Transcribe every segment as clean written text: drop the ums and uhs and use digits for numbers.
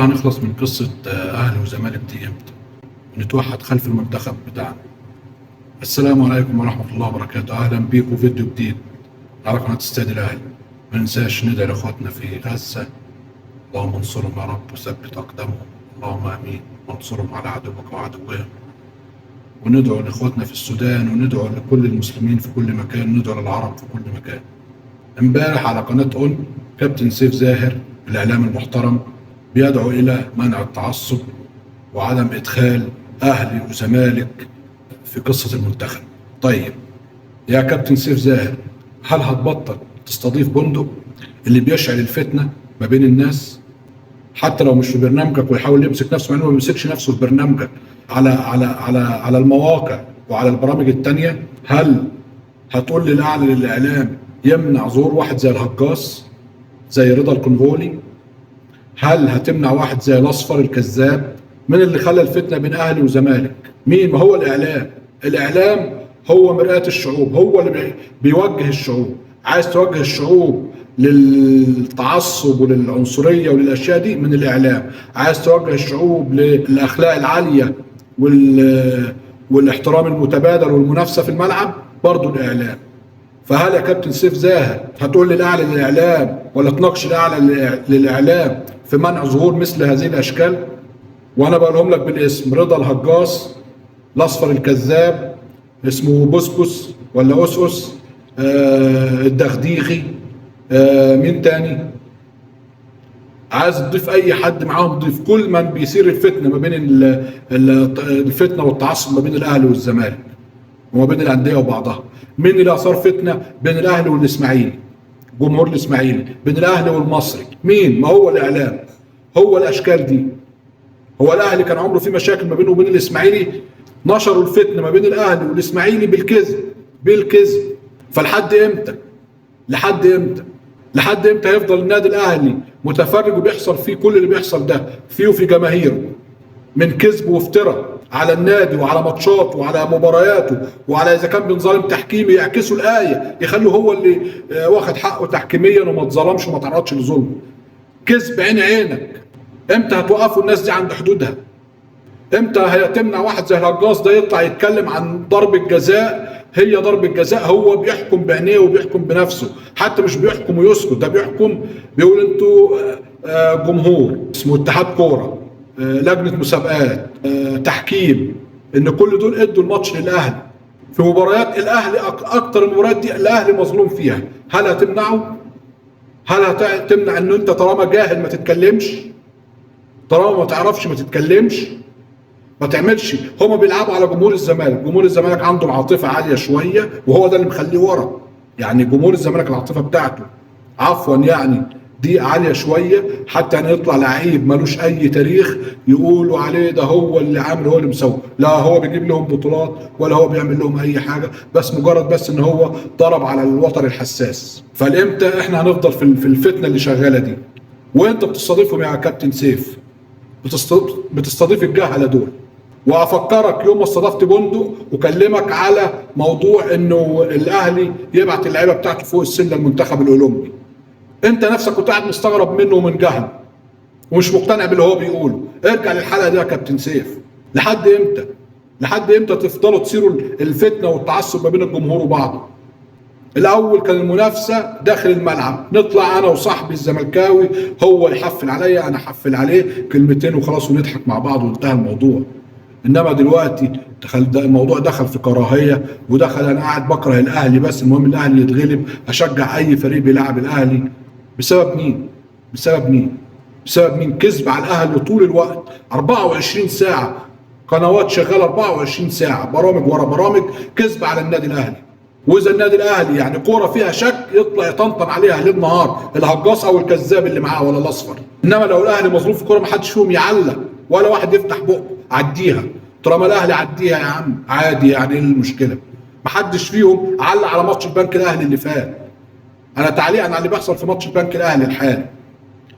هنخلص من قصة أهلي وزمالك دي إمتى؟ ونتوحد خلف المنتخب بتاعنا. السلام عليكم ورحمة الله وبركاته، أهلا بيكم فيديو جديد على قناة استاد الأهلي. ما ننساش ندعي لإخواتنا في غزة، اللهم انصرهم يا رب وثبت أقدامهم، اللهم آمين، وانصرهم على عدوك وعدوهم. وندعو لإخواتنا في السودان، وندعو لكل المسلمين في كل مكان، وندعو للعرب في كل مكان. امبارح على قناة اون كابتن سيف زاهر الإعلام المحترم بيدعو إلى منع التعصب وعدم إدخال أهلي وزمالك في قصة المنتخب. طيب يا كابتن سيف زاهر، هل هتبطل تستضيف بندق اللي بيشعل الفتنة ما بين الناس؟ حتى لو مش في برنامجك ويحاول يمسك نفسه، مع انه ما بيمسكش نفسه في برنامجك على على على على المواقع وعلى البرامج التانية. هل هتقول للأعلى للإعلام يمنع ظهور واحد زي الهجاص، زي رضا الكونغولي؟ هل هتمنع واحد زي الأصفر الكذاب؟ من اللي خلى الفتنة بين أهلي وزمالك؟ مين؟ ما هو الإعلام. الإعلام هو مرآة الشعوب، هو اللي بيوجه الشعوب. عايز توجه الشعوب للتعصب وللعنصرية وللأشياء دي من الإعلام. عايز توجه الشعوب للأخلاق العالية والاحترام المتبادل والمنافسة في الملعب، برضو الإعلام. فهل يا كابتن سيف زاهر هتقول للأعلى للإعلام ولا تناقش الأعلى للإعلام في منع ظهور مثل هذه الأشكال؟ وأنا بقولهم لك بالاسم: رضا الهجاص، الأصفر الكذاب، اسمه بوسبوس ولا أسأس، الدغديغي، مين تاني؟ عايز تضيف أي حد معاهم ضيف. كل من بيثير الفتنة ما بين الفتنة والتعصب ما بين الأهلي والزمالك وما بين الأندية وبعضها. مين اللي أثار فتنة بين الأهلي والإسماعيلي، جمهور الإسماعيلي، بين الأهلي والمصري؟ مين؟ ما هو الإعلام، هو الأشكال دي. هو الأهلي كان عمره في مشاكل ما بينه وبين الإسماعيلي؟ نشروا الفتنة ما بين الأهلي والإسماعيلي بالكذب، بالكذب. فلحد إمتى؟ لحد إمتى؟ لحد إمتى هيفضل النادي الأهلي متفرج وبيحصل فيه كل اللي بيحصل ده فيه وفي جماهيره من كذب وافتراء على النادي وعلى ماتشاته وعلى مبارياته، وعلى إذا كان بنظام تحكيمي يعكسوا الآية، يخلوا هو اللي واخد حقه تحكيميا وما اتظلمش وما تعرضش لظلم. كذب عين عينك. امتى هتوقفوا الناس دي عند حدودها؟ امتى هتمنع واحد زي الهجاص ده يطلع يتكلم عن ضرب الجزاء؟ هي ضرب الجزاء هو بيحكم بعينيه وبيحكم بنفسه، حتى مش بيحكم ويسكت، ده بيحكم بيقول انتوا جمهور، اسمه اتحاد كوره، لجنه مسابقات، تحكيم، ان كل دول ادوا الماتش للاهلي في مباريات الاهلي، اكتر المباريات دي الاهلي مظلوم فيها. هل هتمنعه؟ هل هتمنع ان انت طالما جاهل ما تتكلمش؟ طالما ما تعرفش ما تتكلمش، ما تعملش. هما بيلعبوا على جمهور الزمالك، جمهور الزمالك عنده عاطفة عالية شوية وهو ده اللي مخليه ورا. يعني جمهور الزمالك العاطفة بتاعته عفوا يعني دي عالية شوية، حتى يعني يطلع لعيب ملوش أي تاريخ يقولوا عليه ده هو اللي عامل هو اللي مسوي، لا هو بيجيب لهم بطولات ولا هو بيعمل لهم أي حاجة، بس مجرد بس إن هو ضرب على الوتر الحساس. فالإمتى إحنا هنفضل في الفتنة اللي شغالة دي؟ وأنت بتستضيفهم يا كابتن سيف، بتستضيف الجهلة دول. وافكرك يوم ما استضفت بندق وكلمك على موضوع انه الاهلي يبعت اللعيبه بتاعته فوق السن للمنتخب الاولمبي، انت نفسك كنت قاعد مستغرب منه ومن جهله ومش مقتنع باللي هو بيقوله. ارجع للحلقه دي يا كابتن سيف. لحد امتى؟ لحد امتى تفضلوا تثيروا الفتنه والتعصب ما بين الجمهور وبعضه؟ الاول كان المنافسه داخل الملعب، نطلع انا وصاحبي الزملكاوي، هو يحفل عليا انا احفل عليه كلمتين وخلاص ونضحك مع بعض وانتهى الموضوع. انما دلوقتي الموضوع دخل في كراهيه، ودخل انا قاعد بكره الاهلي بس المهم الاهلي يتغلب، اشجع اي فريق بيلعب الاهلي. بسبب مين؟ بسبب مين؟ بسبب مين؟ كذب على الاهلي طول الوقت، 24 ساعه، قنوات شغاله 24 ساعه، برامج ورا برامج، كذب على النادي الاهلي. واذا النادي الاهلي يعني كوره فيها شك يطلع يطنطن عليها ليل نهار الهجاص او الكذاب اللي معاه ولا الاصفر. انما لو الاهلي مظلوم في كوره ما حدش فيهم يعلق ولا واحد يفتح بقه، عديها طالما الاهلي عديها يا عم عادي، يعني ايه المشكله؟ ما حدش فيهم علق على ماتش البنك الاهلي اللي فات. انا تعليقا على اللي بيحصل في ماتش البنك الاهلي الحالي.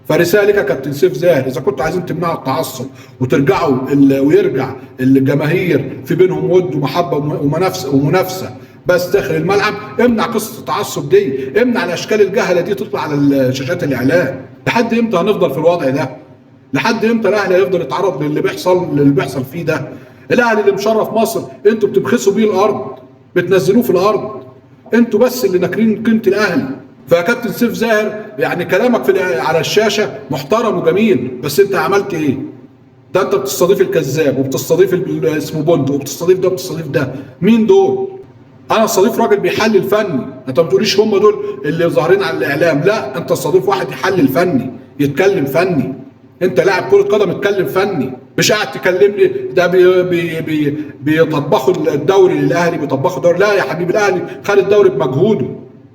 فرساله لك يا كابتن سيف زاهر، اذا كنتوا عايزين تمنعوا التعصب وترجعوا ويرجع الجماهير في بينهم ود ومحبه ومنافسه بس داخل الملعب، امنع قصه التعصب دي، امنع الاشكال الجهله دي تطلع على شاشات الاعلام. لحد امتى هنفضل في الوضع ده؟ لحد امتى الاهلي هيفضل يتعرض للي بيحصل فيه ده؟ الاهلي اللي مشرف مصر انتوا بتبخسوا بيه الارض، بتنزلوه في الارض، انتوا بس اللي ناكرين قيمة الاهلي. فيا كابتن سيف زاهر يعني كلامك على الشاشة محترم وجميل، بس انت عملت ايه؟ ده انت بتستضيف الكذاب، وبتستضيف اسمه بوند، وبتستضيف ده وبتستضيف ده. مين دول؟ انا استضيف راجل بيحلل فني، انت ما تقوليش هم دول اللي ظاهرين على الاعلام، لا، انت استضيف واحد يحلل فني، يتكلم فني. انت لاعب كرة قدم اتكلم فني، مش قاعد تكلمني ده بي بي بي بيطبخوا الدوري للاهلي، بيطبخوا الدوري. لا يا حبيبي، الاهلي خد الدوري بمجهوده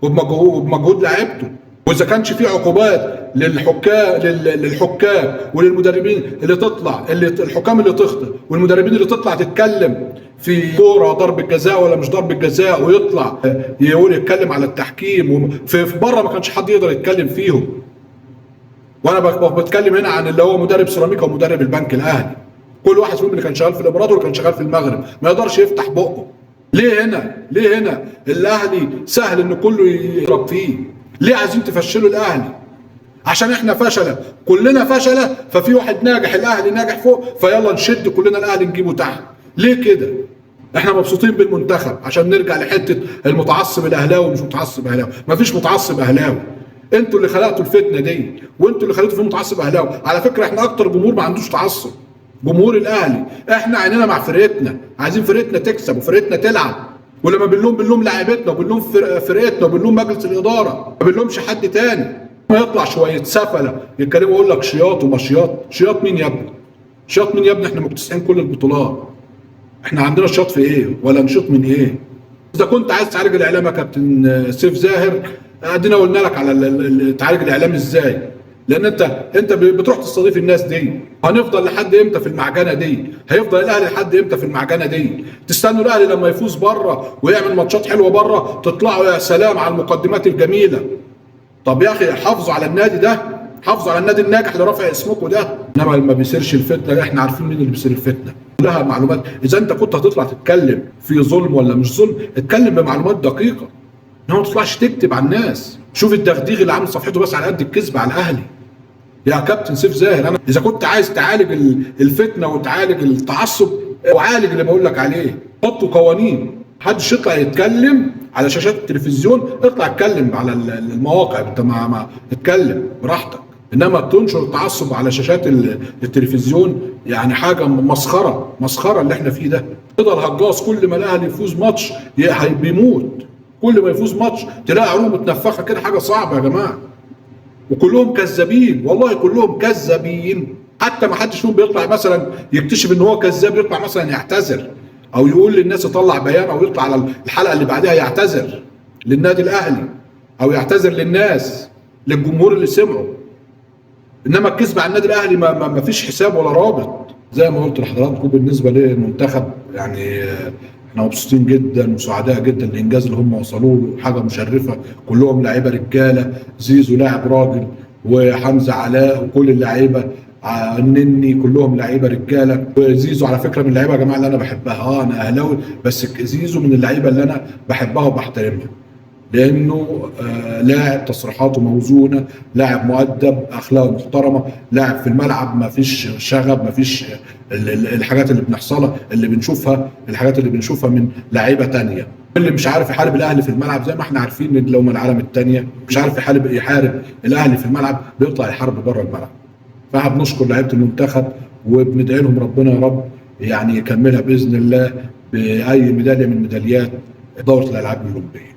وبمجهود لعيبته، واذا كانش في عقوبات للحكام وللمدربين اللي تطلع، اللي الحكام اللي تخطئ والمدربين اللي تطلع تتكلم في كورة ضربه جزاء ولا مش ضربه جزاء، ويطلع يقول يتكلم على التحكيم، في بره ما كانش حد يقدر يتكلم فيهم. وانا بتكلم هنا عن اللي هو مدرب سيراميكا ومدرب البنك الاهلي، كل واحد فيهم اللي كان شغال في الامارات واللي كان شغال في المغرب ما يقدرش يفتح بقه. ليه هنا؟ ليه هنا الاهلي سهل ان كله يضرب فيه؟ ليه عايزين تفشلوا الاهلي؟ عشان احنا فشله، كلنا فشله، ففي واحد ناجح، الاهلي ناجح فوق، فيلا نشد كلنا الاهلي نجيبه تحت. ليه كده؟ احنا مبسوطين بالمنتخب عشان نرجع لحته المتعصب الاهلاوي ومش متعصب اهلاوي. مفيش متعصب اهلاوي، انتوا اللي خلقتوا الفتنة دي، وانتوا اللي خليتوا في متعصب اهلاوي. على فكرة احنا اكتر جمهور ما عندوش تعصب، جمهور الاهلي. احنا عينينا مع فرقتنا، عايزين فرقتنا تكسب وفرقتنا تلعب، ولما بنلوم لاعيبتنا وبنلوم فرقتنا وبنلوم مجلس الادارة، ما بنلومش حد تاني. ما يطلع شوية سفله يتكلموا يقول لك شياط وما شياط. شياط مين يا ابني؟ شياط مين يا ابني؟ احنا مكتسحين كل البطولات، احنا عندنا شياط في ايه ولا نشيط من ايه؟ اذا كنت عايز تعالج الاعلام يا كابتن سيف زاهر، ادينا قلنا لك على تعالج الاعلام ازاي، لان انت بتروح تستضيف الناس دي. هنفضل لحد امتى في المعجنه دي؟ هيفضل الاهلي لحد امتى في المعجنه دي؟ تستنوا الاهلي لما يفوز بره ويعمل ماتشات حلوة بره تطلعوا يا سلام على المقدمات الجميلة. طب يا اخي حافظوا على النادي ده، حافظوا على النادي الناجح اللي رافع اسمكم ده. انما لما بيصيرش الفتنة، احنا عارفين مين اللي بيصير الفتنة، كلها معلومات. اذا انت كنت هتطلع تتكلم في ظلم ولا مش ظلم، اتكلم بمعلومات دقيقة، انما ما تطلعش تكتب على الناس. شوف الدغديغ اللي عامل صفحته بس على قد الكذب على الاهلي. يا كابتن سيف زاهر، انا اذا كنت عايز تعالج الفتنة وتعالج التعصب، وعالج اللي بقول لك عليه، حطوا قوانين، محدش يطلع يتكلم على شاشات التلفزيون، اطلع اتكلم على المواقع، انت ما اتكلم براحتك، انما تنشر التعصب على شاشات التلفزيون يعني حاجة مسخرة، مسخرة اللي احنا فيه ده. رضا الهجاص كل ما الاهلي يفوز ماتش بيموت، كل ما يفوز ماتش تلاقي عروق متنفخه كده، حاجة صعبة يا جماعة. وكلهم كذابين، والله كلهم كذابين. حتى ما حدش فيهم بيطلع مثلا يكتشف ان هو كذاب، يطلع مثلا يعتذر او يقول للناس يطلع بيان، او يطلع على الحلقة اللي بعدها يعتذر للنادي الاهلي او يعتذر للناس، للجمهور اللي سمعه. انما الكذب على النادي الاهلي ما فيش حساب ولا رابط. زي ما قلت لحضراتكم بالنسبة للمنتخب، يعني احنا مبسوطين جدا وسعداء جدا الانجاز اللي هم وصلوا له، حاجة مشرفة، كلهم لعيبة رجاله، زيزو لاعب راجل، وحمزة علاء وكل اللعيبة، النني، كلهم لعيبة رجاله. وزيزو على فكرة من اللعيبة يا جماعة اللي انا بحبها، انا اهلاوي بس زيزو من اللعيبة اللي انا بحبها وبحترمها، لانه لاعب تصريحاته موزونة، لاعب مؤدب، اخلاقه محترمه، لاعب في الملعب ما فيش شغب، ما فيش الحاجات اللي بنحصلها اللي بنشوفها، الحاجات اللي بنشوفها من لعيبة تانية. اللي مش عارف يحارب الاهلي في الملعب زي ما احنا عارفين ان لو من العالم التانية مش عارف يحارب الاهلي في الملعب، بيطلع يحارب بره الملعب. فاحنا بنشكر لعيبة المنتخب وبندعي لهم ربنا يا رب يعني يكملها باذن الله باي ميدالية من ميداليات دوره الالعاب الاولمبية.